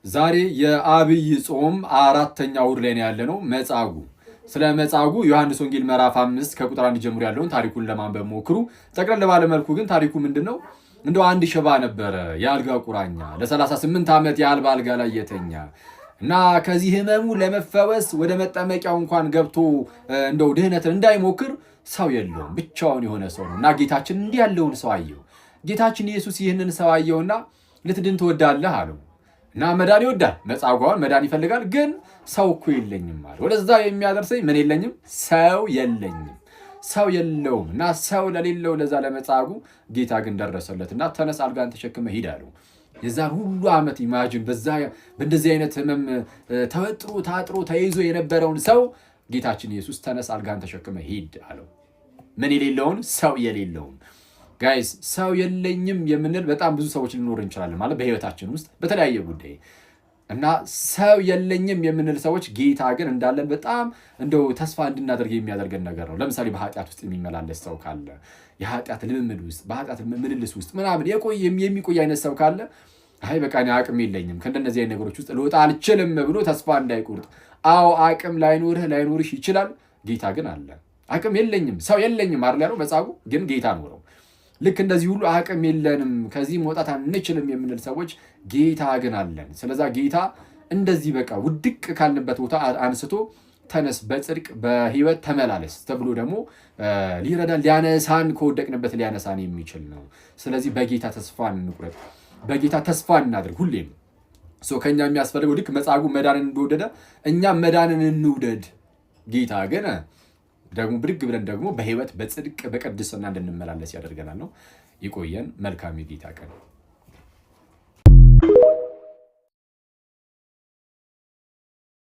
ዛሬ የአብይ ጾም አራተኛ እሑድ ላይ ነው ያለነው። መጻጉዕ። ስለ መጻጉዕ ዮሐንስ ወንጌል ምዕራፍ 5 ከቁጥር 1 ጀምሮ ያለውን ታሪኩን ለማንበብ ሞክሩ። ጠቅለል ባለ መልኩ ግን ታሪኩ ምንድን ነው? እንደው አንድ ሽባ ነበረ፣ የአልጋ ቁራኛ፣ ለ38 ዓመት ያህል በአልጋ ላይ የተኛ እና ከዚህ ህመሙ ለመፈወስ ወደ መጠመቂያው እንኳን ገብቶ እንደው ድህነትን እንዳይሞክር ሰው የለውም፣ ብቻውን የሆነ ሰው ነው። እና ጌታችን እንዲህ ያለውን ሰው አየው። ጌታችን ኢየሱስ ይህንን ሰው አየውና ልትድን ትወዳለህ አለው። እና መዳን ይወዳል፣ መጻጉዕን መዳን ይፈልጋል። ግን ሰው እኮ የለኝም አለ። ወደዛ የሚያደርሰኝ ምን የለኝም? ሰው የለኝም። ሰው የለውም። እና ሰው ለሌለው ለዛ ለመጻጉዕ ጌታ ግን ደረሰለት እና ተነስ፣ አልጋህን ተሸክመህ ሂድ አለው። የዛን ሁሉ ዓመት imagine፣ በዛ በእንደዚህ አይነት ህመም ተወጥሮ ታጥሮ ተይዞ የነበረውን ሰው ጌታችን ኢየሱስ ተነስ፣ አልጋህን ተሸክመህ ሂድ አለው። ምን የሌለውን? ሰው የሌለውን። Guys፣ ሰው የለኝም የምንል በጣም ብዙ ሰዎች ልንኖር እንችላለን። ማለት በህይወታችን ውስጥ በተለያየ ጉዳይ እና ሰው የለኝም የምንል ሰዎች ጌታ ግን እንዳለን በጣም እንደው ተስፋ እንድናደርግ የሚያደርገን ነገር ነው። ለምሳሌ በኃጢአት ውስጥ የሚመላለስ ሰው ካለ፣ የኃጢአት ልምምድ ውስጥ፣ በኃጢአት ምልልስ ውስጥ ምናምን የሚቆይ አይነት ሰው ካለ፣ አይ በቃ እኔ አቅም የለኝም፣ ከእንደነዚህ አይነት ነገሮች ውስጥ ልወጣ አልችልም ብሎ ተስፋ እንዳይቆርጥ። አዎ፣ አቅም ላይኖርህ ላይኖርሽ ይችላል። ጌታ ግን አለ። አቅም የለኝም፣ ሰው የለኝም አይደል ያለው መጻጉዕ፣ ግን ጌታ ኖረው። ልክ እንደዚህ ሁሉ አቅም የለንም፣ ከዚህ መውጣት አንችልም የምንል ሰዎች ጌታ ግን አለን። ስለዛ ጌታ እንደዚህ በቃ ውድቅ ካልንበት ቦታ አንስቶ ተነስ፣ በጽድቅ በህይወት ተመላለስ ተብሎ ደግሞ ሊረዳን፣ ሊያነሳን፣ ከወደቅንበት ሊያነሳን የሚችል ነው። ስለዚህ በጌታ ተስፋ አንቁረጥ፣ በጌታ ተስፋ እናድርግ ሁሌም። ከኛ የሚያስፈልገው ልክ መጻጉዕ መዳንን እንደወደደ እኛም መዳንን እንውደድ። ጌታ ግን ደግሞ ብድግ ብለን ደግሞ በህይወት፣ በጽድቅ፣ በቅድስና እንድንመላለስ ያደርገናል ነው። ይቆየን። መልካም የጌታ ቀን።